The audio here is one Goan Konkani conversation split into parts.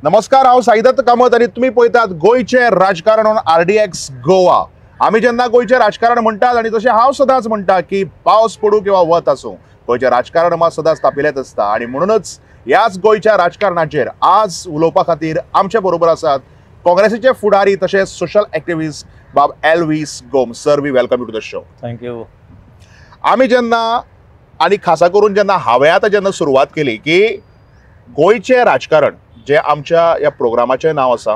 नमस्कार, हांव साईदत्त कामत आनी तुमी पळयतात गोंयचें राजकारण ऑन आरडीएक्स गोवा. आमी जेन्ना गोंयचें राजकारण म्हणटात आनी तशें हांव सदांच म्हणटा की पावस पडूं किंवा वत आसूं, गोंयचें राजकारण मात सदांच तापिल्लेंच आसता. आनी म्हणूनच ह्याच गोंयच्या राजकारणाचेर आज उलोवपा खातीर आमचे बरोबर आसात काँग्रेसीचे फुडारी तशेंच सोशल एक्टिविस्ट बाब Elvis Gomes. Sir, we welcome you to the show. Thank you. आमी जेन्ना आनी खासा करून जेन्ना हांवें आतां जेन्ना सुरवात केली की गोंयचें राजकारण जें आमच्या ह्या प्रोग्रामाचें नांव आसा,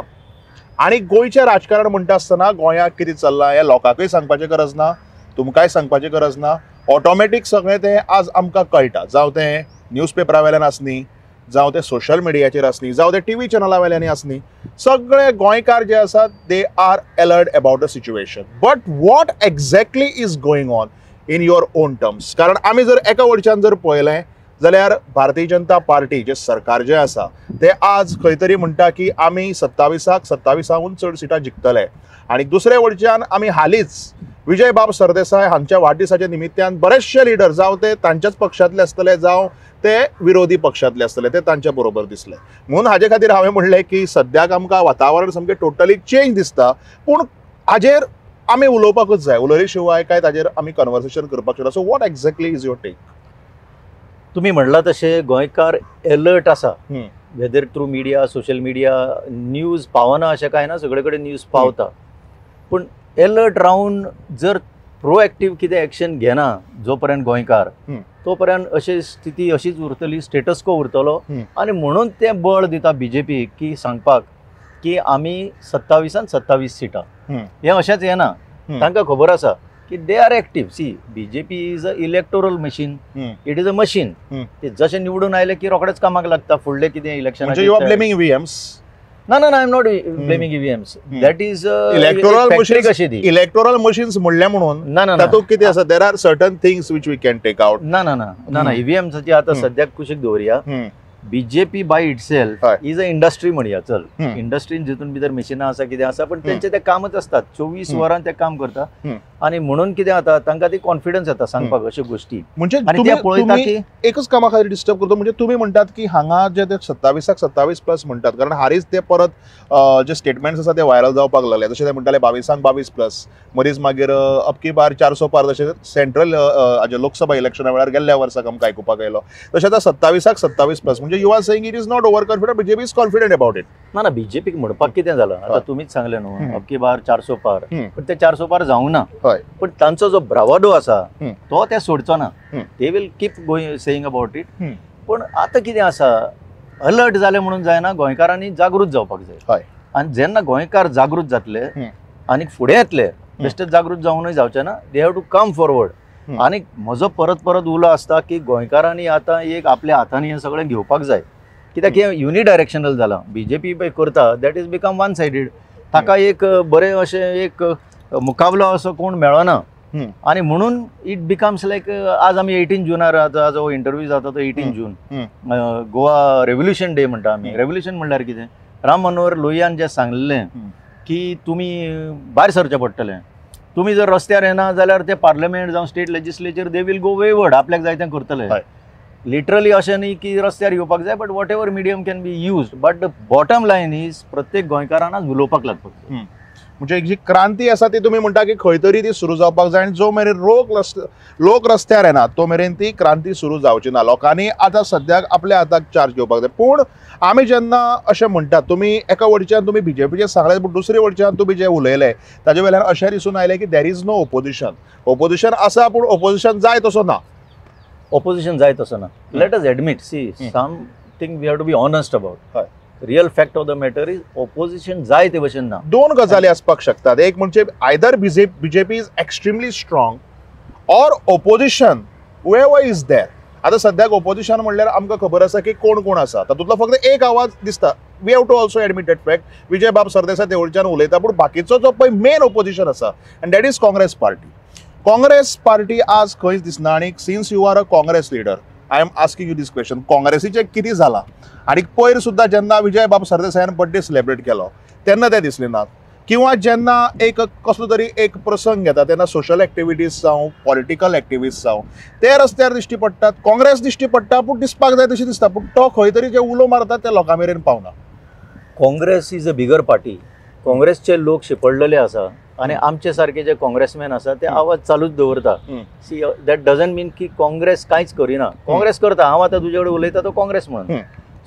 आनी गोंयचें राजकारण म्हणटा आसतना गोंयांत कितें चल्लां हें लोकांकूय सांगपाचें गरज ना, तुमकांय सांगपाचें गरज ना. ऑटोमॅटीक सगळें तें आज आमकां कळटा, जावं तें न्यूज पेपरा वेल्यान आसनी, जावं तें सोशल मिडियाचेर आसनी, जावं तें टी व्ही चॅनला वेल्यान आसनी, सगळे गोंयकार जे आसात they are alert about the situation. But what exactly is going on in your own terms? कारण आमी जर एका वटच्यान जर पळयलें जाल्यार भारतीय जनता पार्टी जे सरकार जें आसा ते आज खंय तरी म्हणटा की आमी 27 27 चड सिटां जिखतले, आनी दुसरे वटच्यान आमी हालींच विजय बाब सरदेसाय हांच्या वाडदिसाच्या निमित्तान बरेचशे लिडर, जावं ते तांच्याच पक्षांतले आसतले जावं ते विरोधी पक्षांतले आसतले, ते तांच्या बरोबर दिसले. म्हणून हाजे खातीर हांवें म्हणलें की सद्याक आमकां वातावरण सामकें टोटली चेंज दिसता, पूण हाजेर आमी उलोवपाकूच जाय, उलयले शिवाय काय ताजेर आमी कन्वर्सेशन करपाक शकता. So what exactly is your take? तुमी म्हणलां तशें गोंयकार एलर्ट आसा, whether through media, social media, news पावना अशें कांय ना, सगळे कडेन न्यूज पावता. पूण एलर्ट रावन जर प्रोएक्टीव कितें एक्शन घेना जो पर्यंत गोंयकार, तो पर्यंत अशी स्थिती अशीच उरतली, स्टेटस को उरतलो. आनी म्हणून तें बळ दिता बीजेपी की सांगपाक की आमी 27 27 सिटां. हें अशेंच येना, तांकां खबर आसा की they are active. See, BJP is a electoral machine, it is a machine. ते जशें निवडून आयले की रोखडेच कामाक लागता, फुडले कितें election. You are blaming EVMs? ना ना ना, I am not blaming EVMs. That is electoral machine कशी ती इलेक्टोरल मशीन्स म्हणलें म्हणून ना ना, तातूंत कितें आसा, there are certain things which we can take out. ना ना ना ना ना, ईव्हीएम्साची आतां सद्याक कुशीक दवरया. BJP by itself is a industry म्हणया, चल इंडस्ट्रीन जितून भितर मशिनां आसा कितें आसा, पण तेंचे ते कामच असतात, 24 वरां ते काम करता. आनी म्हणून कितें जाता, तांकां ती कॉन्फिडन्स येता सांगपाक अश्यो गोश्टी. म्हणजे ते पळयता की एकच कामा खातीर डिस्टर्ब करता. म्हणजे तुमी म्हणटात की हांगा जे ते 27 27 प्लस म्हणटात, कारण हालींच ते परत जे स्टेटमेंट्स आसा ते व्हायरल जावपाक लागले. जशें ते म्हणटाले 22 22 प्लस, मदींच मागीर अबकी बार 400 पार, जशें सेंट्रल लोकसभा इलेक्शना वेळार गेल्ल्या वर्साक आमकां आयकुपाक आयलो, तशें आतां 27 27 प्लस. म्हणजे you are saying it is not over confident, BJP is confident about it. ना ना, बीजेपीक म्हणपाक कितें जालां आतां तुमीच सांगलें न्हू, अबकी बार 400 पार, पण ते 400 पार जावंक ना. पण तांचो जो ब्रावाडो आसा तो ते सोडचो ना, they will keep going saying about it. पण आतां कितें आसा, अलर्ट जालें म्हणून जायना, गोंयकारांनी जागृत जावपाक जाय. आनी जेन्ना गोंयकार जागृत जातले आनी फुडें येतले, बेश्टेच जागृत जावनूय जावचें ना, they have to come forward. आनी म्हजो परत परत उलो आसता की गोंयकारांनी आतां एक आपल्या हातांनी हें सगळें घेवपाक जाय, कित्याक हें युनिडायरेक्शनल जालां. बीजेपी पळय करता that is become one sided, ताका एक बरें अशें एक मुकाबलो असो कोण मेळना, आनी म्हणून it becomes लायक आज आमी 18 जूनार आतां जो इंटरव्यू जाता तो 18 जून गोवा रेवोल्युशन डे म्हणटा आमी. रेवोल्युशन म्हणल्यार कितें, राम मनोहर लोहियान जें सांगलें की तुमी भायर सरचें पडटलें, तुमी जर रस्त्यार येना जाल्यार ते पार्लमेंट जावं state legislature they will go wayward, आपल्याक जाय तें करतले. लिटरली अशें न्ही की रस्त्यार येवपाक जाय, but whatever medium can be used. But the bottom line is प्रत्येक गोंयकारान आज उलोवपाक लागपाक जाय. म्हणजे एक जी क्रांती आसा ती तुमी म्हणटा की खंय तरी ती सुरू जावपाक जाय, आनी जो मेरेन लोक रस्त्यार येना तो मेरेन ती क्रांती सुरू जावची ना. लोकांनी आतां सद्याक आपल्या हाताक चार्ज घेवपाक जाय. पूण आमी जेन्ना अशें म्हणटात, तुमी एका वटच्यान तुमी बीजेपीचें सांगलें, पूण दुसरे वटच्यान तुमी जें उलयलें ताजे वेल्यान अशें दिसून आयलें की there is no opposition. Opposition आसा पूण ओपोजिशन जाय तसो ना. ओपोजिशन जाय तसो ना. Let us admit, see something we have to be honest about. Real fact of the matter is opposition जाय ते भशेन ना. दोन गजाली आसपाक शकतात, एक म्हणजे either BJP is extremely strong or opposition whoever is there. आतां सद्याक ओपोजिशन म्हणल्यार आमकां खबर आसा की कोण कोण आसा, तातूंतलो फक्त एक आवाज दिसता. We have to also admit that fact. Vijay बाब सरदेसाय तेवटेच्यान उलयता, पूण बाकीचो जो पळय मेन ओपोजिशन आसा and that is Congress party. Congress party आज खंयच दिसना. आनी since you are a Congress leader, I am asking you this question, काँग्रेसीचें कितें जालां? आनी पयर सुद्दां जेन्ना विजय बाब सरदेसायान बर्थडे सेलेब्रेट केलो तेन्ना ते दिसले नात, किंवा जेन्ना एक कसलो तरी एक प्रसंग येता तेन्ना सोशल एक्टिविटीज जावं पॉलिटिकल एक्टिविस्ट जावं ते रस्त्यार दिश्टी पडटात, काँग्रेस दिश्टी पडटा, पूण दिसपाक जाय तशी दिसता, पूण तो खंय तरी जे उलो मारता ते लोकां मेरेन पावना. Congress is a bigger party. काँग्रेसचे लोक शिपडलेले आसा आनी आमचे सारके जे काँग्रेसमॅन आसा ते आवाज चालूच दवरता. सी, that doesn't मीन की काँग्रेस कांयच करिना. काँग्रेस करता. हांव आतां तुजे कडेन उलयता तो काँग्रेस म्हणून.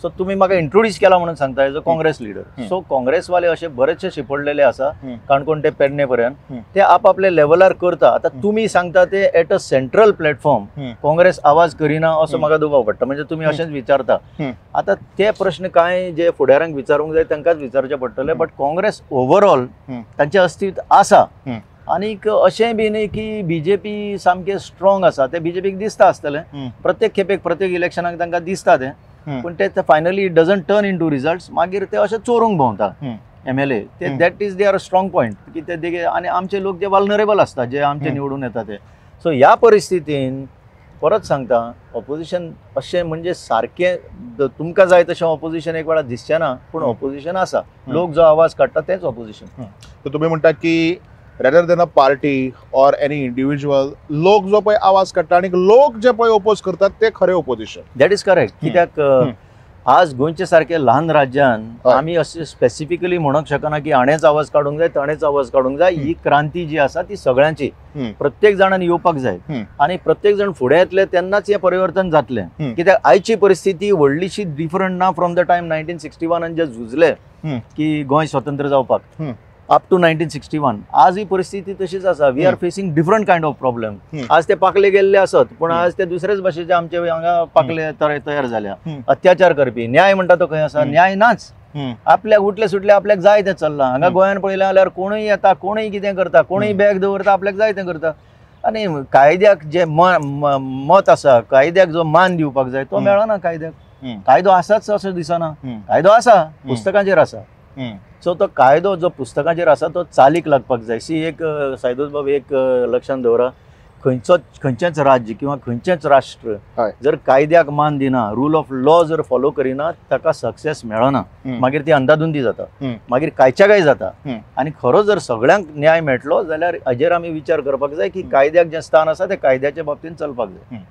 सो तुमी म्हाका इंट्रोड्यूस केला म्हणून सांगता as a Congress leader. So काँग्रेसवाले अशे बरेचशे शिपडलेले आसा काणकोण ते पेडणे पर्यंत, ते आपआपल्या लेवलार करता. आतां तुमी सांगता ते at a central platform Congress आवाज करिना असो म्हाका दुबाव पडटा. म्हणजे तुमी अशेंच विचारता. आतां ते प्रश्न कांय जे फुडाऱ्यांक विचारूंक जाय तांकांच विचारचे पडटले. बट काँग्रेस ओवरऑल तांचें अस्तित्व आसा. आनीक अशें बी न्ही की बीजेपी सामकें स्ट्रॉंग आसा. ते बीजेपीक दिसता आसतलें प्रत्येक खेपेक, प्रत्येक इलेक्शनाक तांकां दिसता तें, पूण ते finally it doesn't turn into results. मागीर ते अशें चोरूंक भोंवता MLA. ते that is their strong point की ते. आनी आमचे लोक जे वल्नरेबल आसता, जे आमचे निवडून येता ते. सो ह्या परिस्थितीन परत सांगता, ऑपोजिशन अशें म्हणजे सारकें तुमकां जाय तशें ऑपोजिशन एक वेळा दिसचें ना, पूण ऑपोजिशन आसा. लोक जो आवाज काडटा तेंच ऑपोजिशन. तुमी म्हणटा की rather than a party or any individual, लोक जो पळय आवाज काडटा आनी लोक जे पळय ओपोज करतात ते खरे ऑपोजिशन. That is correct. कित्याक आज गोंयचे सारखे ल्हान राज्यान आमी अशें स्पेसिफिकली म्हणूंक शकना की हाणेंच आवाज काडूंक जाय, ताणेंच आवाज काडूंक जाय. ही क्रांती जी आसा ती सगळ्यांची, प्रत्येक जाणान येवपाक जाय आनी प्रत्येक जाण फुडें येतले तेन्नाच हें परिवर्तन जातलें. कित्याक आयची परिस्थिती व्हडलीशी डिफरंट ना फ्रॉम the time 1961 जे झुजले की गोंय स्वतंत्र जावपाक अप टू 1961. आज ही परिस्थिती तशीच आसा. We are facing different kind of problem. आज ते पाकले गेल्ले आसत, पूण आज ते दुसरेच भाशेचे आमचे हांगा पाकले तयार जाल्या. अत्याचार करपी, न्याय म्हणटा तो खंय आसा? न्याय नाच. आपल्याक उठले सुटले आपल्याक जाय तें चल्लां. हांगा गोंयान पळयलें जाल्यार कोणूय येता, कोणूय कितें करता, कोणूय बॅग दवरता, आपल्याक जाय तें करता. आनी कायद्याक जे मत आसा, कायद्याक जो मान दिवपाक जाय तो मेळना. कायद्याक कायदो आसाच असो दिसना. कायदो आसा, पुस्तकांचेर आसा. सो तो कायदो जो पुस्तकाचेर आसा तो चालीक लागपाक जाय. सी, एक सायदोस बाब एक लक्षांत दवरा, खंयचेंच राज्य किंवा खंयचेंच राष्ट्र जर कायद्याक मान दिना, रूल ऑफ लॉ जर फॉलो करिना, ताका सक्सेस मेळना. मागीर ती अंदाधुंदी जाता, मागीर कायच्या काय जाता. आनी खरो जर सगळ्यांक न्याय मेळटलो जाल्यार हाजेर आमी विचार करपाक जाय की कायद्याक जें स्थान आसा तें कायद्याच्या बाबतींत चलपाक जाय.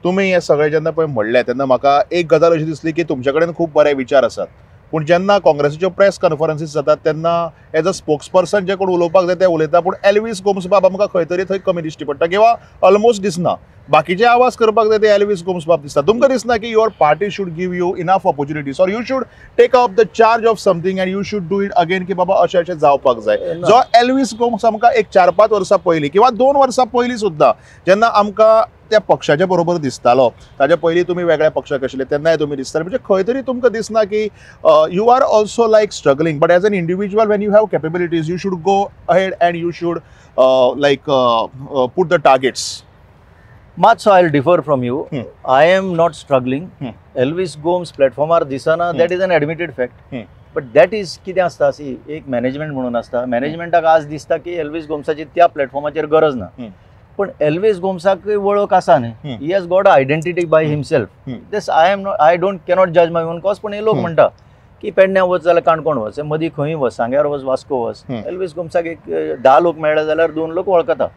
तुमी हें सगळें जेन्ना पळय म्हणलें तेन्ना म्हाका एक गजाल अशी दिसली की तुमचे कडेन खूब बरे विचार आसात, पूण जेन्ना काँग्रेसीच्यो प्रेस कॉन्फरन्सीस जातात तेन्ना एज अ स्पोक्सपर्सन जे कोण उलोवपाक जाय ते उलयता, पूण एल्वीस गोम्स बाब आमकां खंय तरी थंय कमी दिश्टी पडटा किंवा ऑलमोस्ट दिसना. बाकीचे आवाज करपाक जाय ते एल्वीस गोम्स बाब दिसता. तुमकां दिसना की your party should give you enough opportunities or you should take up the charge of something and you should do it again की बाबा अशें अशें जावपाक जाय. जो एल्वीस गोम्स आमकां एक 4-5 वर्सां पयलीं किंवा 2 वर्सां पयलीं सुद्दां जेन्ना आमकां त्या पक्षाच्या बरोबर दिसतालो, ताच्या पयलीं तुमी वेगळ्या पक्षाक आशिल्ले तेन्नाय तुमी दिसताले, म्हणजे खंय तरी तुमकां दिसना की you are also like struggling, but as an individual when you have capabilities you should go ahead and you should like put the targets. मातसो I differ from you. I am not struggling. Elvis Gomes प्लॅटफॉर्मार दिसना, that is an admitted fact. But that is कितें आसता, सी एक मॅनेजमेंट म्हणून आसता. मॅनेजमेंटाक आज दिसता की एल्वीस गोम्साची त्या प्लॅटफॉर्माचेर गरज ना, पण एल्वीस गोम्साक वळख आसा न्ही. He has got identity by himself. This I am not, I don't cannot जज my own cause. पण हे लोक म्हणटा की पेडण्या वच जाल्यार काणकोण वच, मदीं खंय वच, सांग्यार वच, वास्को वच, एल्वीस गोम्साक एक 10 लोक मेळ्ळे जाल्यार 2 लोक वळखता.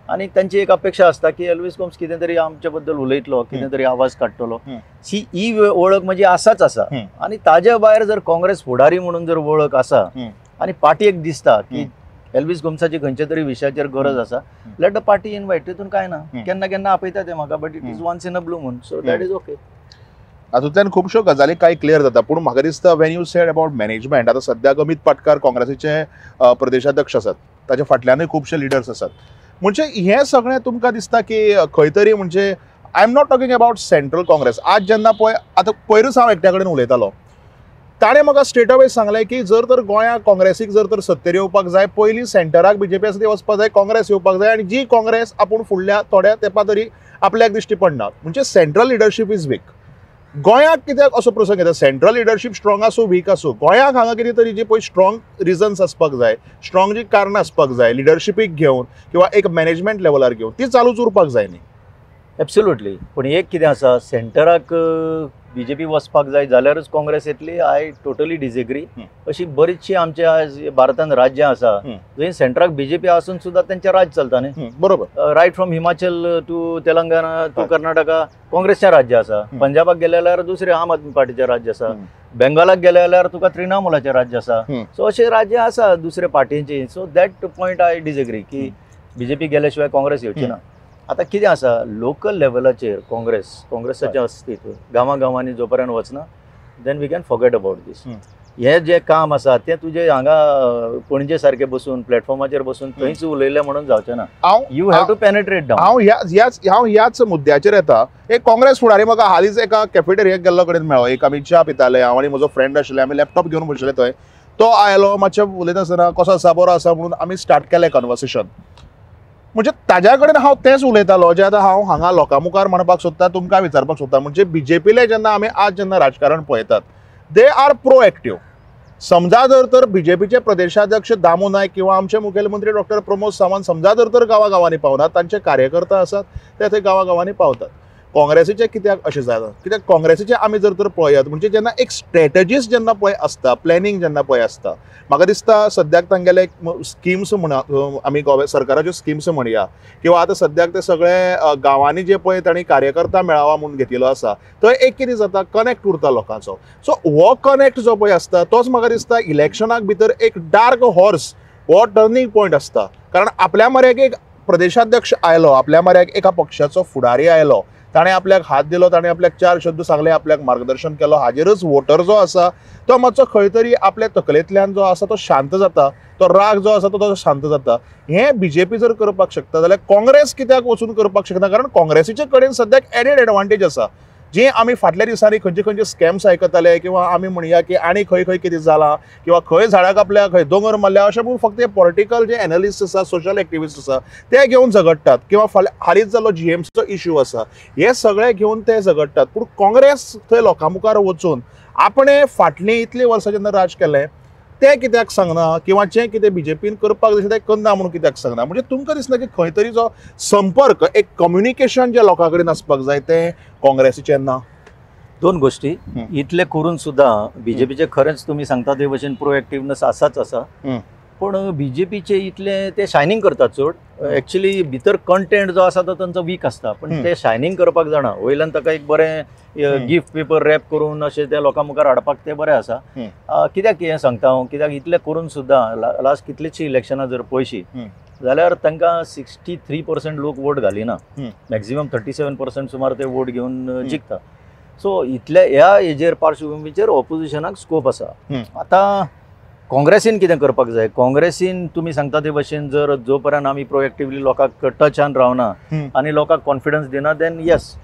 आनी तांची एक अपेक्षा आसता की एल्वीस गोम्स कितें तरी आमचे बद्दल उलयतलो, कितें तरी आवाज काडटलो. ही ही वळख म्हणजे आसाच आसा. आनी ताज्या भायर जर काँग्रेस फुडारी म्हणून जर वळख आसा आनी पार्टयेक दिसता की एल्वीस गोम्साची खंयच्या तरी विशयाचेर गरज आसा, let the party invite. तितून कांय ना, केन्ना केन्ना आपयता ते म्हाका, but it is once in a blue moon, so that is okay. हातूंतल्यान खुबश्यो गजाली कांय क्लियर जाता. पूण म्हाका दिसता when you said about management, आतां सद्याक अमीत पाटकार काँग्रेसीचे प्रदेशाध्यक्ष आसात, ताच्या फाटल्यानूय खुबशे लिडर्स आसात. म्हणजे हें सगळें तुमकां दिसता की खंय तरी, म्हणजे I am not talking about central Congress. आज जेन्ना पळय, आतां पयरूच हांव एकट्या कडेन उलयतालो, ताणें म्हाका स्ट्रेट अवे सांगलें की जर तर गोंया काँग्रेसीक जर तर सत्तेर येवपाक जाय, पयलीं सेंटराक बीजेपी आसा ती वचपाक जाय, काँग्रेस येवपाक जाय, आनी जी काँग्रेस आपूण फुडल्या थोड्या तेंपा तरी आपल्याक दिश्टी पडना. म्हणजे सेंट्रल लिडरशीप is weak. गोंयाक कित्याक असो प्रसंग येता? सेंट्रल लिडरशीप स्ट्रॉंग आसूं वीक आसूं, गोंयाक हांगा कितें तरी जी पळय स्ट्रॉंग रिजन्स आसपाक जाय, स्ट्रॉंग जी कारणां आसपाक जाय लिडरशिपीक घेवन किंवा एक मॅनेजमेंट लेवलार घेवन, ती चालूच उरपाक जाय न्ही. एब्सोल्युटली. पूण एक कितें आसा, सेंटराक बीजेपी वचपाक जाय जाल्यारच काँग्रेस येतली, I totally disagree. अशी बरीचशी आमच्या आज भारतान राज्यां आसा जंय सेंटराक बीजेपी आसून सुद्दां तेंचें राज्य चलता न्ही. बरोबर. Right from Himachal to Telangana to Karnataka काँग्रेसचें राज्य आसा. पंजाबाक गेले जाल्यार दुसरें आम आदमी पार्टीचें राज्य आसा. बेंगालाक गेले जाल्यार तुका तृणमूलाचें राज्य आसा. सो अशें राज्य आसा दुसऱ्या पार्टींची. So that point I disagree की बीजेपी गेल्या शिवाय काँग्रेस येवची ना. आतां कितें आसा, लोकल लेवलाचेर काँग्रेस, काँग्रेसाचें अस्तित्व गांवां गांवांनी जो पर्यंत वचना then we can forget about this. हें जें काम आसा तें तुजें हांगा पणजे सारकें बसून प्लॅटफॉर्माचेर बसून थंयच उलयलें म्हणून जावचें ना. You have to penetrate down. हांव ह्याच मुद्द्याचेर येता. एक काँग्रेस फुडारी म्हाका हालींच एका कॅफेटेरियाक गेल्लो कडेन मेळ्ळो. एक आमी च्या पिताले, हांव आनी म्हजो फ्रेंड आशिल्ले, आमी लॅपटॉप घेवन बशिल्ले थंय. तो आयलो, मातशें उलयता आसतना कसो आसा, बरो आसा म्हणून आमी स्टार्ट केलें कन्वर्सेशन. म्हणजे ताज्या कडेन हांव तेंच उलयतालो जें आतां हांव हांगा लोकां मुखार म्हणपाक सोदता, तुमकां विचारपाक सोदता. म्हणजे बीजेपीले जेन्ना आमी आज जेन्ना राजकारण पळयतात, they are proactive. समजा जर तर बीजेपीचे प्रदेशाध्यक्ष दामू नायक किंवा आमचे मुखेलमंत्री डॉक्टर प्रमोद सावंत समजा जर तर गांवागांवांनी पावनात, तांचे कार्यकर्ता आसात ते थंय गांवागांवांनी पावतात. काँग्रेसीचे कित्याक अशें जाता? कित्याक काँग्रेसीचे आमी जर तर पळयत म्हणजे जेन्ना एक स्ट्रेटजीस जेन्ना पळय आसता, प्लॅनिंग जेन्ना पळय आसता, म्हाका दिसता सद्याक तांगेले स्किम्स म्हणा, आमी गोवा सरकाराच्यो स्किम्स म्हणया, किंवा आतां सद्याक ते सगळे गांवांनी जे पळय तांणी कार्यकर्ता मेळावा म्हूण घेतिल्लो आसा, थंय एक कितें जाता, कनेक्ट उरता लोकांचो. सो हो कनेक्ट जो पळय आसता तोच म्हाका दिसता इलेक्शनाक भितर एक डार्क हॉर्स हो टर्निंग पॉयंट आसता. कारण आपल्या मऱ्याक एक प्रदेशाध्यक्ष आयलो, आपल्या मऱ्याक एका पक्षाचो फुडारी आयलो, ताणें आपल्याक हात दिलो, ताणें आपल्याक चार शब्द सांगले, आपल्याक मार्गदर्शन केलो, हाजेरच वोटर जो आसा तो मातसो खंय तरी आपल्या तकलेंतल्यान जो आसा तो शांत जाता, तो राग जो आसा तो शांत जाता. हें बीजेपी जर करपाक शकता जाल्यार काँग्रेस कित्याक वचून करपाक शकना? कारण काँग्रेसीचे कडेन सद्याक एडेड एडवांटेज आसा. जे आमी फाटल्या दिसांनी खंयचे खंयचे स्कॅम्स आयकताले किंवा आमी म्हणया की आनी खंय खंय कितें जालां किंवा खंय झाडां कापल्या, खंय दोंगर मारल्या, अशें म्हणून फक्त पॉलिटिकल जे एनलिस्ट आसा, सोशल एक्टिविस्ट आसा ते घेवन झगडटात, किंवा हालींच जाल्लो जीएमसीचो इश्यू आसा, हे सगळे घेवन ते झगडटात. पूण काँग्रेस थंय लोकां मुखार वचून आपणें फाटलीं इतलीं वर्सां जेन्ना राज केलें तें कित्याक सांगना, किंवा जें कितें बीजेपीन करपाक जाय तें करना म्हणून कित्याक सांगना? म्हणजे तुमकां दिसना की खंय तरी जो संपर्क, एक कम्युनिकेशन जें लोकां कडेन आसपाक जाय तें काँग्रेसीचें ना? दोन गोष्टी इतले करून सुद्दां बीजेपीचे खरेंच तुमी सांगता ते भशेन प्रोएक्टिवनेस आसाच आसा, पूण बीजेपीचे इतले ते शायनींग करतात चड. एक्चुअली भितर कंटेंट जो आसा तो तांचो वीक आसता, पण ते शायनींग करपाक जाणा, वयल्यान ताका एक बरें गिफ्ट पेपर रॅप करून अशें ते लोकां मुखार हाडपाक ते बरें आसा. कित्याक हें सांगता हांव, कित्याक इतलें करून सुद्दां लास्ट कितलीशीं इलेक्शनां जर पळयशी जाल्यार तांकां 63% लोक वोट घालिना, मॅक्झिमम 37% सुमार ते वोट घेवन जिखता. सो इतले ह्या हेजेर पार्श्वभुमीचेर ऑपोजिशनाक स्कोप आसा. आतां काँग्रेसीन कितें करपाक जाय? काँग्रेसीन तुमी सांगता ते भशेन जर जो पर्यंत आमी प्रोएक्टिवली लोकांक टचान रावना आनी लोकांक कॉन्फिडन्स दिना, then yes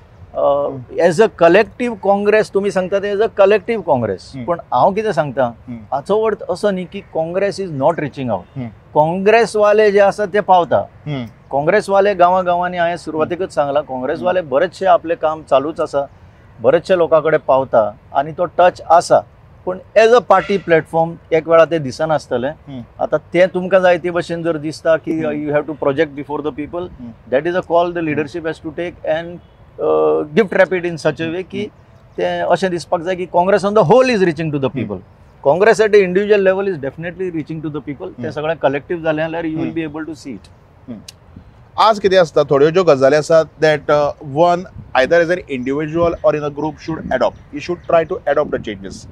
as a collective Congress, तुमी सांगता ते एज अ कलेक्टीव काँग्रेस. पण हांव कितें सांगता, हाचो अर्थ असो न्ही की Congress is not reaching out. काँग्रेसवाले जे आसा ते पावता, काँग्रेसवाले गांवां गांवांनी, हांवें सुरवातेकच सांगलां, काँग्रेसवाले बरेचशे आपलें काम चालूच आसा, बरेचशे लोकां कडेन पावता आनी तो टच आसा. पूण एज अ पार्टी प्लॅटफॉर्म एक वेळा ते दिसनासतलें. आतां तें तुमकां जाय ते भशेन जर दिसता की you have to project before the people, that is a call the leadership has to take and gift wrap it in such a way की तें अशें दिसपाक जाय की Congress on the whole is reaching to the people. Congress at a individual level is definitely reaching to the people. तें सगळें कलेक्टीव जालें जाल्यार you will be able to see it. आज कितें आसता, थोड्यो ज्यो गजाली आसात that one either as an individual or in a group should adopt, you should try to adopt the changes.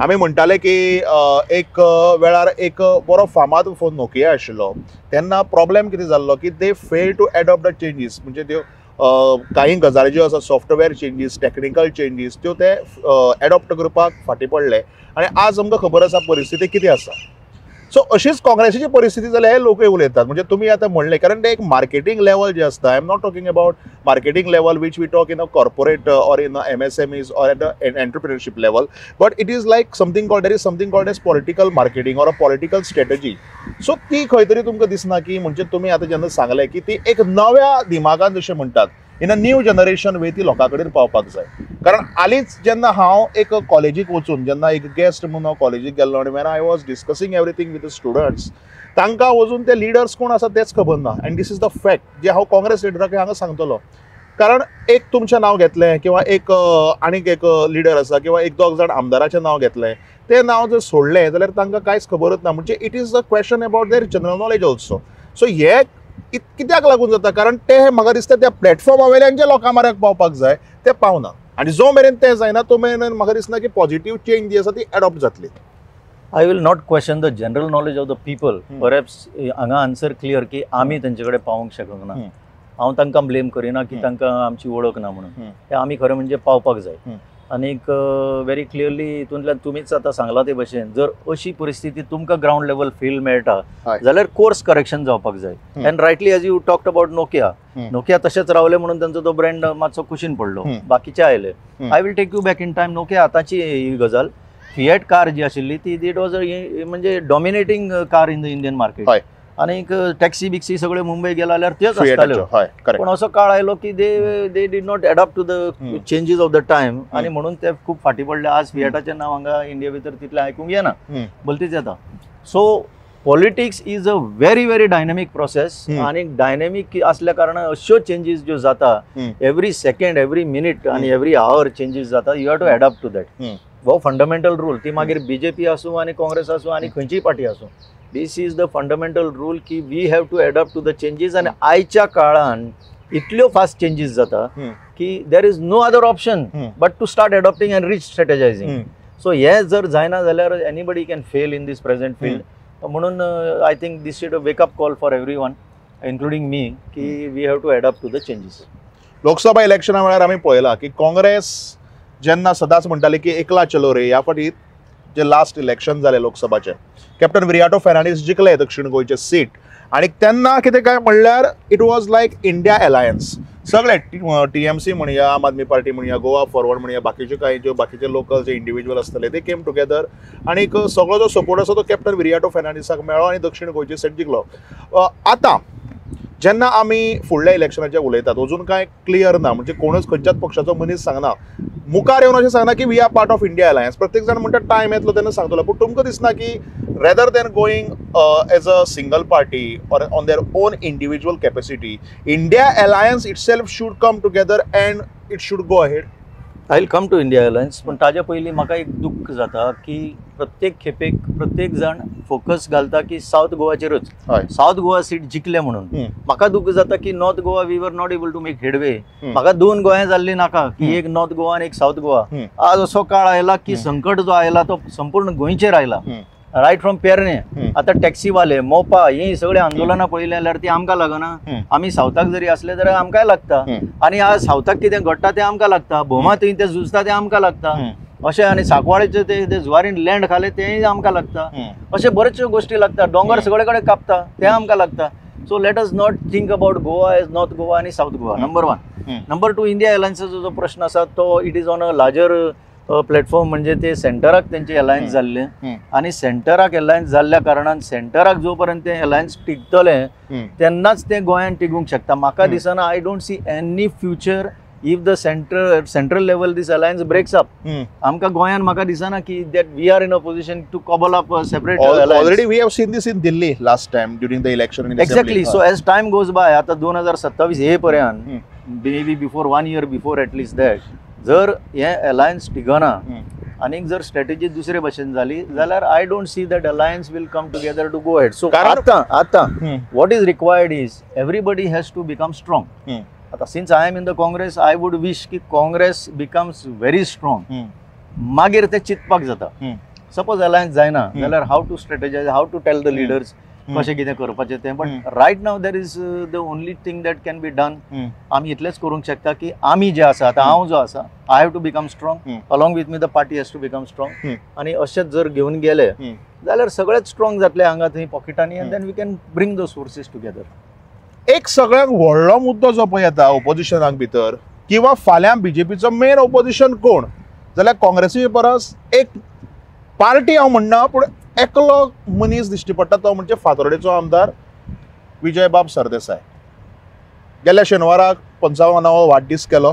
आमी म्हणटाले की एक वेळार एक बरो फामाद फोन नोकिया आशिल्लो, तेन्ना प्रॉब्लेम कितें जाल्लो की they fail to adopt the changes. म्हणजे त्यो कांय गजाली ज्यो आसा, सॉफ्टवेअर चेंजीस, टॅक्निकल चेंजीस, त्यो ते एडॉप्ट करपाक फाटीं पडले आनी आज आमकां खबर आसा परिस्थिती कितें आसा. सो अशीच काँग्रेसीची परिस्थिती जाल्यार हे लोकूय उलयतात. म्हणजे तुमी आतां म्हणलें, कारण ते एक मार्केटींग लेवल जें आसता, I am not talking about marketing level which we talk in a corporate or in a MSMEs or at a entrepreneurship level, but it is like something called, there is something called as political marketing or a political strategy. So ती खंय तरी तुमकां दिसना की म्हणजे तुमी आतां जेन्ना सांगलें की ती एक नव्या दिमागान जशें म्हणटात, in a new generation way ती लोकां कडेन पावपाक जाय. कारण हालींच जेन्ना हांव एक कॉलेजीक वचून, जेन्ना एक गेस्ट म्हणून हांव कॉलेजीक गेल्लो आनी when I was discussing everything with the students, तांकां वचून ते लिडर्स कोण आसा तेच खबर ना. And this is the fact जे हांव काँग्रेस लिडराक हांगा सांगतलो. कारण एक तुमचें नांव घेतलें किंवा एक आनीक एक लिडर आसा किंवा एक दोग जाण आमदाराचें नांव घेतलें, तें नांव जर सोडलें जाल्यार तांकां कांयच खबरच ना. म्हणजे it is a question about their general knowledge also. So हे कित्याक लागून जाता, कारण ते म्हाका दिसता त्या प्लॅटफॉर्मा वयल्यान जे लोकां म्हऱ्याक पावपाक जाय ते पावना, आनी जो मेरेन तें जायना तो मेरेन म्हाका दिसना की पॉझिटिव्ह चेंज जी आसा ती एडॉप्ट जातली. I will not question the general knowledge of the people. Perhaps हांगा आन्सर क्लियर की आमी तेंचे कडेन पावोंक शकना. हांव तांकां ब्लेम करिना की तांकां आमची वळख ना म्हणून, ते आमी खरें म्हणजे पावपाक जाय. आनीक व्हेरी क्लियरली हितूंतल्यान तुमीच आतां सांगलां ते भशेन जर अशी परिस्थिती तुमकां ग्रावंड लेवल फील मेळटा जाल्यार कोर्स करेक्शन जावपाक जाय. And rightly as you talked about Nokia, Nokia तशेंच रावले म्हणून तांचो तो ब्रँड मातसो कुशीन पडलो, बाकीचे आयले. I will take you back in time. Nokia आतांची ही गजाल, फिएट कार जी आशिल्ली ती it was म्हणजे dominating car in the Indian market. आनीक टॅक्सी बिक्सी सगळे मुंबय गेला जाल्यार त्योच आसताल्यो. पूण असो काळ आयलो की they did not adapt to the changes of the time आनी म्हणून ते खूब फाटीं पडले. आज फिएटाचें नांव हांगा इंडिया भितर तितलें आयकूंक येना, भलतीच येता. So politics is a very very dynamic process आनी डायनेमीक आसल्या कारणान अश्यो चेंजीस ज्यो जाता एवरी सेकेंड एवरी मिनीट आनी एवरी our changes जाता. You have to adapt to that. हो फंडामेंटल रूल. ती मागीर बीजेपी आसूं आनी काँग्रेस आसूं आनी खंयचीय पार्टी आसूं, this is the fundamental rule की we have to adapt to the changes. आनी आयच्या काळान इतल्यो फास्ट चेंजीस जाता की there is no other option but to start adapting and re-strategizing. So हें जर जायना जाल्यार anybody can fail in this present field. म्हणून I think this should a wake up call for everyone including me की we have to adapt to the changes. Lok Sabha इलेक्शना वेळार आमी पळयलां की काँग्रेस जेन्ना सदांच म्हणटाली की एकला चलो रे, ह्या फाटी जे लास्ट इलेक्शन जालें लोकसभाचें, कॅप्टन विरियाटो फेर्नांडीस जिखले दक्षिण गोंयचे सीट, आनी तेन्ना कितें काय म्हणल्यार it was like India alliance. सगळे टीएमसी म्हणया, आम आदमी पार्टी म्हणया, गोवा फॉरवर्ड म्हणया, बाकीचे कांय ज्यो बाकीचे लोकल जे इंडिविज्युअल आसतले ते केम टुगेदर आनी सगळो जो सपोर्ट आसा तो कॅप्टन विरियाटो फेर्नांडीसाक मेळ्ळो आनी दक्षिण गोंयची सीट जिखलो. आतां जेन्ना आमी फुडल्या इलेक्शनाचेर उलयतात अजून कांय क्लियर ना, म्हणजे कोणूच खंयच्याच पक्षाचो मनीस सांगना, मुखार येवन अशें सांगना की we are part of India alliance. प्रत्येक जाण म्हणटा टायम येतलो तेन्ना सांगतलो. पूण तुमकां दिसना की rather than going as a single party or on their own individual capacity, India alliance itself should come together and it should go ahead? I will come to India alliance, पण ताज्या पयलीं म्हाका एक दुख्ख जाता की प्रत्येक खेपेक प्रत्येक जाण फोकस घालता की सावथ गोवाचेरूच, सावथ गोवा सीट जिखले म्हणून. म्हाका दुख्ख जाता की North Goa we were not able to make headway. म्हाका दोन गोंयां जाल्लीं नाका की एक नॉर्थ गोवा आनी एक सावथ गोवा. आज असो काळ आयला की संकट जो आयला तो संपूर्ण गोंयचेर आयला, रायट फ्रॉम पेरणे. आतां टॅक्सीवाले, मोपा ही सगळीं आंदोलनां पळयलीं जाल्यार ती आमकां लागना. आमी सावथाक जरी आसले जाल्यार आमकांय लागता, आनी आज सावथाक कितें घडटा तें आमकां लागता, भोमा थंय तें झुजता तें आमकां लागता अशें, आनी सांकवाळेचे ते जुवारीन लँड खाले तेंय आमकां लागता, अशें बऱ्योचश्यो गोश्टी लागता. दोंगर सगळे कडेन कापता तें आमकां लागता. So let us not think about Goa as North Goa आनी South Goa, number one. Number two, India अलायन्साचो जो प्रश्न आसा तो it is on a larger platform. म्हणजे ते सेंटराक तेंचे अलायन्स जाल्ले आनी सेंटराक अलायन्स जाल्ल्या कारणान सेंटराक जो पर्यंत ते अलायन्स टिकतले तेन्नाच ते गोंयान टिकूंक शकता. म्हाका दिसना, I don't see any future if the central level this alliance breaks up. आमकां गोंयान म्हाका दिसना की that we are in a position to cobble up a separate alliance. Already we have seen this in Delhi last time during the election. Exactly. So as time goes by, आतां 2027 हे पर्यंत, maybe before 1 year before at least that, जर हे अलायन्स टिकना आनीक जर स्ट्रेटजी दुसरे भशेन जाली जाल्यार I don't see that alliance will come together to go ahead. So आतां आतां what is required is everybody has to become strong. आतां since I am in the Congress, I would wish की काँग्रेस बिकम्स व्हेरी स्ट्रॉंग, मागीर ते चिंतपाक जाता. सपोज अलायन्स जायना जाल्यार how to strategize, how to tell the leaders कशें कितें करपाचें तें. But right now there is the only thing that can be done. आमी इतलेंच करूंक शकता की आमी जे आसा, आतां हांव जो आसा, I have to become strong, along with me the party has to become strong. आनी अशेंच जर घेवन गेले जाल्यार सगळेच स्ट्रॉंग जातले हांगा थंय पॉकेटांनी, and then we can bring those sources together. एक सगळ्यात व्हडलो मुद्दो जो पळय येता ओपोजिशनाक भितर, किंवा फाल्यां बीजेपीचो मेन ओपोजिशन कोण जाल्यार काँग्रेसी परस एक पार्टी हांव म्हणना, पूण एकलो मनीस दिश्टी पडटा तो म्हणजे फातोर्डेचो आमदार विजयबाब सरदेसाय. गेल्या शेनवाराक 55वो वाडदीस केलो,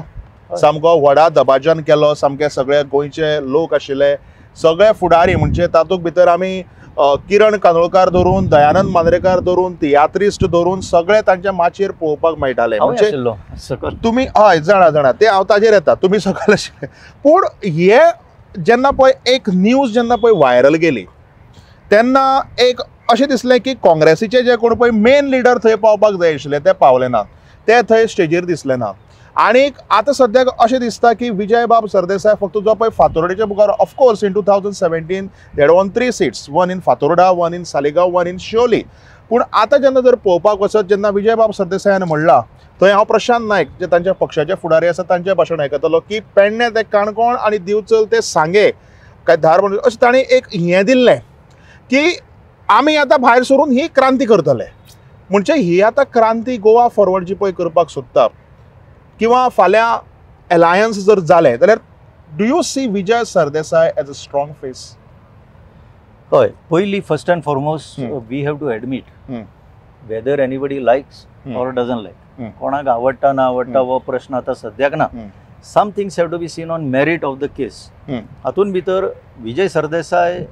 सामको व्हडा दबाज्यान केलो. सामके सगळे गोंयचे लोक आशिल्ले, सगळे फुडारी, म्हणजे तातूंत भितर आमी किरण कांदोळकार धरून, दयानंद मांद्रेकार धरून, तियात्रिस्ट धरून सगळे तांच्या माचयेर पळोवपाक मेळटाले. म्हणजे तुमी हय जाणा जाणा ते हांव ताजेर येता, तुमी सकयल आशिल्ले. पूण हे जेन्ना पळय एक न्यूज जेन्ना पळय व्हायरल गेली तेन्ना एक अशें दिसलें की काँग्रेसीचे जे कोण पळय मेन लिडर थंय पावपाक जाय आशिल्ले ते पावले ना, ते थंय स्टेजीर दिसले ना. आनी आतां सद्याक अशें दिसता की विजय बाब सरदेसाय फक्त जो पळय फातोर्डेच्या मुखार, of course in 2017 they won 3 seats, 1 in Fatorda, 1 in Saligao, 1 in Siolim. पूण आतां जेन्ना जर पळोवपाक वचत जेन्ना विजय बाब सरदेसायान म्हणलां थंय हांव प्रशांत नायक जे तांच्या पक्षाचे फुडारी आसा तांचें भाशण आयकतलो की पेडणे ते काणकोण आनी दिवचल ते सांगे काय धारबांदोडें अशें तांणी एक हें दिल्लें की आमी आतां भायर सरून ही क्रांती करतले. म्हणजे ही आतां क्रांती गोवा फॉरवर्ड जी पळय करपाक सोदता किंवा फाल्यां एलायन्स जर जालें जाल्यार do you see Vijay Sardesai as a strong face? हय, पयली first and foremost we have to admit whether anybody likes or doesn't like, कोणाक आवडटा ना आवडटा हो प्रश्न आतां सद्याक ना. Some things have to be seen on merit of the case. हातून भितर Vijay Sardesai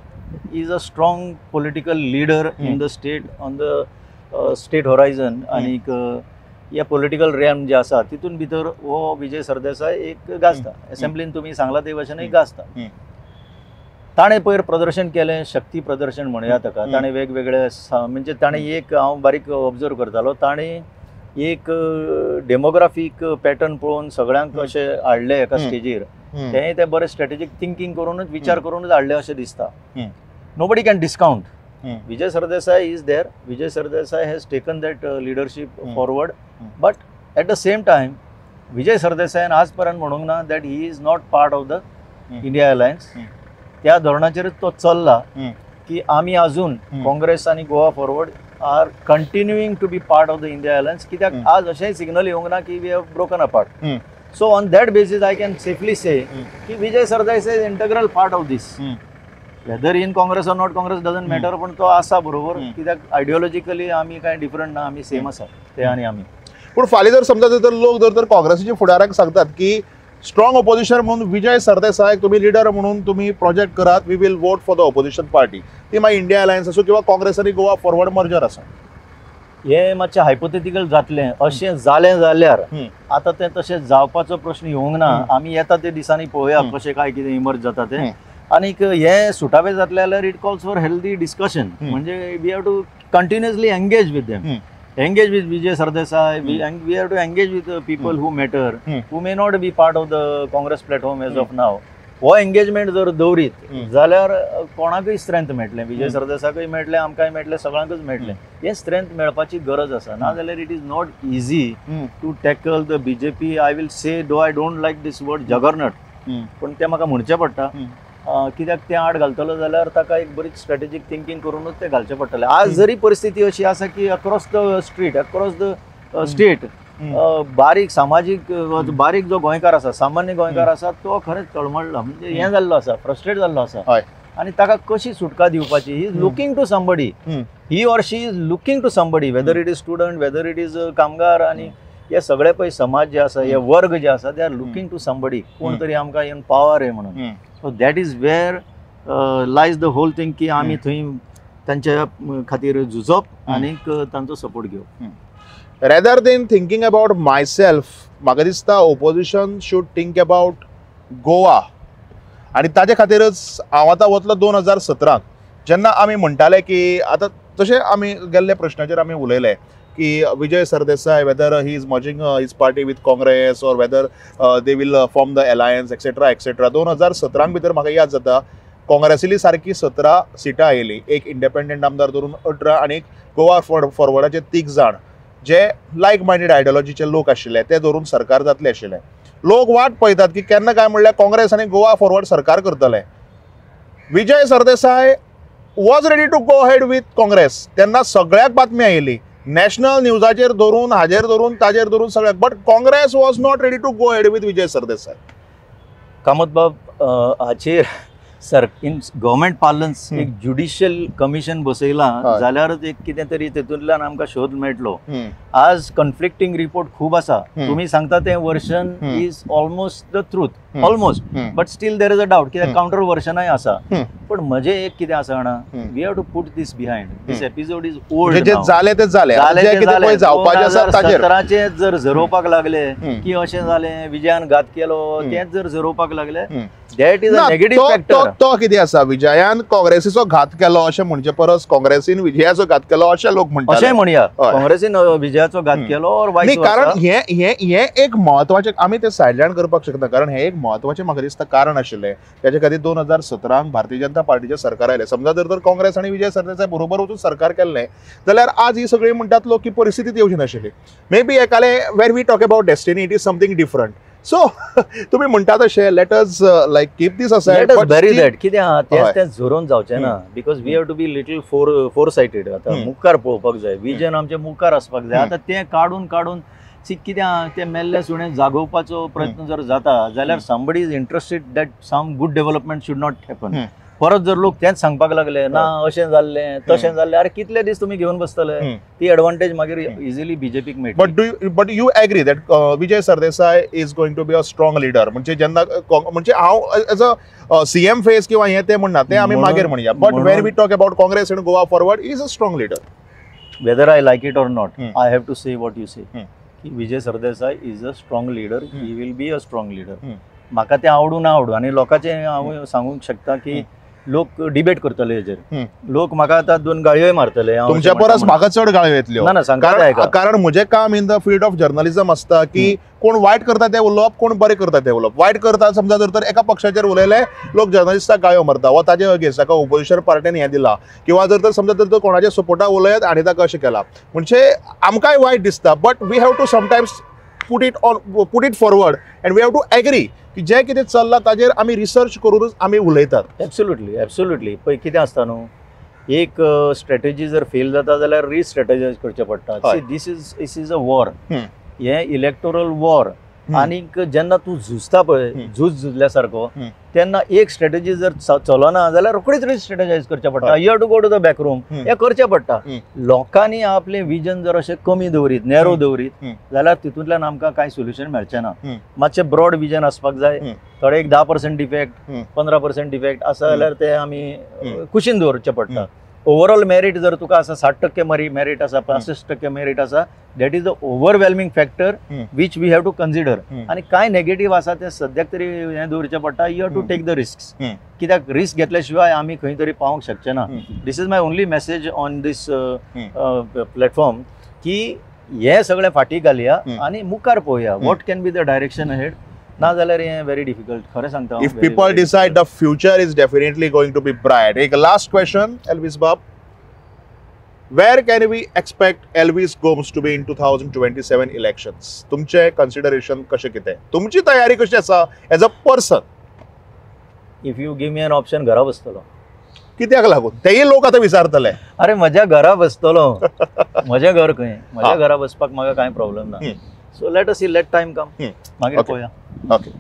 is a strong political leader in the state, on the state horizon आनीक ह्या पॉलिटिकल रॅम जे आसा तितून भितर हो विजय सरदेसाय एक गाजता. एसेंब्लीन तुमी सांगला ते भाशेन एक गाजता. ताणें पयर प्रदर्शन केलें, शक्ती प्रदर्शन म्हणया ताका. ताणें वेगवेगळे म्हणजे ताणें एक हांव बारीक ऑब्जर्व करतालो, ताणें एक डेमोग्राफीक पॅटर्न पळोवन सगळ्यांक अशें हाडलें एका स्टेजीर. तेंय तें बरें स्ट्रेटेजीक थिंकींग करूनच, विचार करूनच हाडलें अशें दिसता. Nobody can discount Vijay Sardesai is there. Vijay Sardesai has taken that leadership forward. But at the same time Vijay सरदेसायान आज पर्यंत म्हणूंक ना that he is not part of the India alliance. त्या धोरणाचेरच तो चल्ला की आमी अजून काँग्रेस आनी Goa forward are continuing to be part of the India alliance. कित्याक आज अशेंय सिग्नल येवंक ना की we have broken apart. So on that basis I can safely say की Vijay Sardesai is integral part of this. Whether in Congress or not Congress doesn't matter, पण तो आसा बरोबर. कित्याक आयडियोलॉजिकली आमी कांय डिफरंट ना, आमी सेम आसा ते आनी आमी. पूण फाल्यां जर समजा जर लोक जर तर काँग्रेसीच्या फुडाऱ्यांक सांगतात की स्ट्रॉंग ऑपोजिशन म्हणून विजय सरदेसाय तुम्ही लिडर म्हणून तुम्ही प्रोजेक्ट करात, we will vote for the opposition party, ती मागीर इंडिया अलायन्स आसूं किंवा काँग्रेस आनी गोवा फॉरवर्ड मर्जर आसा. हें मातशें हायपोथेटिकल जातलें. अशें जालें जाल्यार आतां तें तशें जावपाचो प्रश्न येवंक ना. आमी येता ते दिसांनी पळोवया कशें काय कितें इमर्ज जाता तें. आनीक हें सुटावें जातलें जाल्यार it calls for healthy discussion. म्हणजे we have to continuously engage with them, engage with Vijay Sardesai, we have to engage with people who matter, who may not be part of the Congress platform as of now. हो एंगेजमेंट जर दवरीत जाल्यार कोणाकूय स्ट्रेंथ मेळटलें, विजय सरदेसाकूय मेळटलें, आमकांय मेळटलें, सगळ्यांकूच मेळटलें. हें स्ट्रेंथ मेळपाची गरज आसा. ना जाल्यार it is not easy to tackle the BJP. I will say though I don't like this word juggernaut, पूण तें म्हाका म्हणचें पडटा. कित्याक तें आड घालतलो जाल्यार ताका एक बरीच स्ट्रेटेजीक थिंकींग करूनच तें घालचें पडटलें. आज जरी परिस्थिती अशी आसा की across the street, across the state बारीक सामाजीक बारीक जो गोंयकार आसा, सामान्य गोंयकार आसा, तो खरेंच तळमळला, म्हणजे हें जाल्लो आसा, फ्रस्ट्रेट जाल्लो आसा. आनी ताका कशी सुटका दिवपाची, he is looking to somebody, he or she is looking to somebody, whether it is student, whether it is कामगार, आनी हे सगळे पळय समाज जे आसा, हे वर्ग जे आसा, they are looking to somebody, कोण तरी आमकां येवन पावर आहे म्हणून. So that is where lies the whole thing की आमी थंय तांच्या खातीर झुजप आनीक तांचो सपोर्ट घेवप. Rather than thinking about myself, म्हाका दिसता opposition should think about Goa. आनी ताजे खातीरच हांव आतां वतलो 2017 जेन्ना आमी म्हणटाले की आतां तशें आमी गेल्ले प्रश्नाचेर आमी उलयले की Vijay Sardesai whether he is merging his party with Congress or whether they will form the alliance etcetera etcetera. 2017 भितर म्हाका याद जाता काँग्रेसीली सारकी 17 सिटां आयली, एक इंडिपेंडंट आमदार धरून 18 आनी गोवा फॉरवर्डाचे 3 जाण जे लायक मायंडेड आयडियोलॉजीचे लोक आशिल्ले ते धरून सरकार जातले आशिल्ले. लोक वाट पळयतात की केन्ना काय म्हणल्यार काँग्रेस आनी गोवा फॉरवर्ड सरकार करतले. Vijay Sardesai was ready to go ahead with Congress. तेन्ना सगळ्याक बातमी आयली, नॅशनल न्यूजाचेर धरून, हाजेर धरून, ताजेर धरून सगळ्याक, but Congress was not ready to go ahead with Vijay Sardesai. Kamat बाब, हाचेर सर इन गव्हर्मेंट पार्लन्स एक ज्युडिशियल कमिशन बसयलां जाल्यारच एक कितें तरी तेतूंतल्यान आमकां शोध मेळटलो. आज कन्फ्लिक्टींग रिपोर्ट खूब आसा. तुमी सांगता तें version is almost the truth. Almost, but still there is a doubt कित्याक कावंटर वर्शनाय आसा. पण म्हजें एक कितें आसा जाणा, we have to put this behind, this episode is old. जें जालें तें जालें, जावपाचें आसा ताचेर. 2017 जर झरोवपाक लागले की अशें जालें, विजयान घात केलो, तेंच जर झरोवपाक लागले, that is a negative factor. तो कितें आसा, विजयान काँग्रेसीचो घात केलो अशें म्हणचे परस काँग्रेसीन विजयाचो घात केलो अशें लोक म्हणटाले. अशें म्हणया, काँग्रेसीन विजयाचो घात केलो ऑर वायस. कारण हें हें हें एक म्हत्वाचें, आमी तें सायडलायन करपाक शकना, कारण हें एक म्हत्वाचें म्हाका दिसता कारण आशिल्लें ताचे खातीर 2017 भारतीय जनता पार्टीचें सरकार आयलें. समजा जर तर काँग्रेस आनी विजय सरदेसाय बरोबर वचून सरकार केल्लें जाल्यार आज ही सगळी म्हणटात लोक की परिस्थिती येवची नाशिल्ली. May be एकाले where we talk about destiny it is something different. So तुम्ही म्हणटा तशें let us like keep this aside, let us bury that. कितें आहा तेंच तें झरोवन जावचें ना, because we have to be little foresighted. आतां मुखार पळोवपाक जाय, विजन आमचें मुखार आसपाक जाय. आतां तें काडून काडून सी कितें आहा तें मेल्लें सुणें जागोवपाचो प्रयत्न जर जाता जाल्यार somebody is interested that some good development should not happen. परत जर लोक तेंच सांगपाक लागले ना अशें जाल्लें तशें जाल्लें, अरे कितले दीस तुमी घेवन बसतले, ती एडवांटेज मागीर इजिली बीजेपीक मेळटा. But do you agree that Vijay Sardesai is going to be a strong leader? म्हणजे जेन्ना म्हणजे हांव एज अ सीएम फेस किंवा हें तें म्हणना, तें आमी मागीर म्हणया, but when we talk about Congress and Goa forward is a strong leader. Whether I like it or not, I have to say what you say की Vijay Sardesai is a strong leader, he will be a strong leader. म्हाका तें आवडूं ना आवडूं, आनी लोकांचें हांव सांगूंक शकता की लोक डिबेट करतले हेजेर, लोक म्हाका आतां 2 गाळयोय मारतले. तुमच्या परस म्हाका चड गाळयो येतल्यो. ना सांगता, कारण म्हजें काम in the field of journalism आसता की कोण वायट करता तें उलोवप, कोण बरें करता तें उलोवप. वायट करता समजा जर तर एका पक्षाचेर उलयले लोक जर्नलिस्टाक गाळयो मारता वा ताजे अगेन्स्ट ताका ओपोजिशन पार्टीन हें दिलां, किंवा जर तर समजा जर तर कोणाच्या सपोर्टा उलयत आनी ताका अशें केलां, म्हणजे आमकांय वायट दिसता. But we have to sometimes put it forward and we have to agree की जें कितें चल्लां ताजेर आमी रिसर्च करूनच आमी उलयतात. Absolutely absolutely. पळय कितें आसता न्हू, एक स्ट्रेटजी जर फेल जाता जाल्यार रिस्ट्रेटजायज करचें पडटा. This is a war, हें इलेक्टोरल वॉर. आनीक जेन्ना तूं झुजता पळय, झूज झुजल्या सारको, तेन्ना एक स्ट्रेटजी जर चलना जाल्यार रोखडीच रिस्ट्रेटजायज करचें पडटा. You have to go to the back room, हें करचें पडटा. लोकांनी आपलें विजन जर अशें कमी दवरीत, नॅरो दवरीत जाल्यार तितूंतल्यान आमकां कांय सोल्युशन मेळचें ना. मातशें ब्रॉड विजन आसपाक जाय. थोडे एक 10% डिफेक्ट, 15% डिफेक्ट आसा जाल्यार ते आमी कुशीन दवरचें पडटा. ओवरऑल मेरीट जर तुका आसा 60% मेरीट आसा, 65% मेरीट आसा, that is the overwhelming factor which we have to consider. आनी कांय नेगेटीव आसा तें सद्याक तरी हें दवरचें पडटा. You have to take the risk, कित्याक रिस्क घेतल्या शिवाय आमी खंय तरी पावोंक शकचे ना. This is my only message on this platform की हें सगळें फाटीं घालया आनी मुखार पळोवया, what can be the direction ahead. ना जाल्यार हें व्हेरी डिफिकल्ट, खरें सांगता. If people decide, the future is definitely going to be bright. एक लास्ट क्वेश्चन एल्विस बाब, where can we expect Elvis Gomes to be in 2027 elections? तुमचें कन्सिडरेशन कशें कितें, तुमची तयारी कशी आसा as a person? If you give me an option, घरा बसतलो. कित्याक लागून तेय लोक आतां विचारतले. अरे म्हज्या घरा बसतलो, म्हजें घर खंय, म्हज्या घरा बसपाक म्हाका कांय प्रॉब्लम ना. So let us see, let time come, मागीर पळोवया. Okay,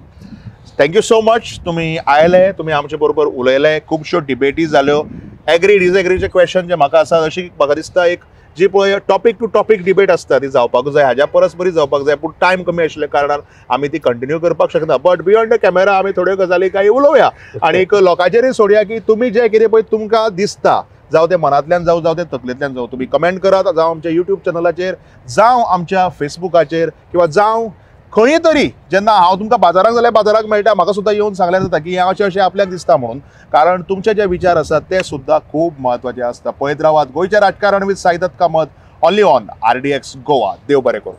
thank you so much. तुमी आयले, तुमी आमचे बरोबर उलयले, खुबश्यो डिबेटी जाल्यो, एग्री डिसएग्रीचे क्वेश्चन जे म्हाका आसा, अशी म्हाका दिसता एक जी पळय टॉपीक टू टॉपीक डिबेट आसता ती जावपाक जाय, हाज्या परस बरी जावपाक जाय, पूण टायम कमी आशिल्ल्या कारणान आमी ती कंटिन्यू करपाक शकना. बट बियॉन्ड the camera आमी थोड्यो गजाली कांय उलोवया आनी लोकांचेरूय सोडया की तुमी जें कितें पळय तुमकां दिसता, जावं तें मनांतल्यान जावं, जावं तें तकलेंतल्यान जावं, तुमी कमेंट करात, जावं आमच्या यूट्यूब चॅनलाचेर, जावं आमच्या फेसबुकाचेर, किंवा जावं खंय तरी जेन्ना हांव तुमकां बाजाराक जाल्यार बाजाराक मेळटा, म्हाका सुद्दां येवन सांगल्यार जाता की हें अशें अशें आपल्याक दिसता म्हणून, कारण तुमचे जे विचार आसात ते सुद्दां खूब म्हत्वाचे आसता. पळयत रावात गोंयचें राजकारण with Saidatt Kamat, only on RDX Goa. देव बरें करूं.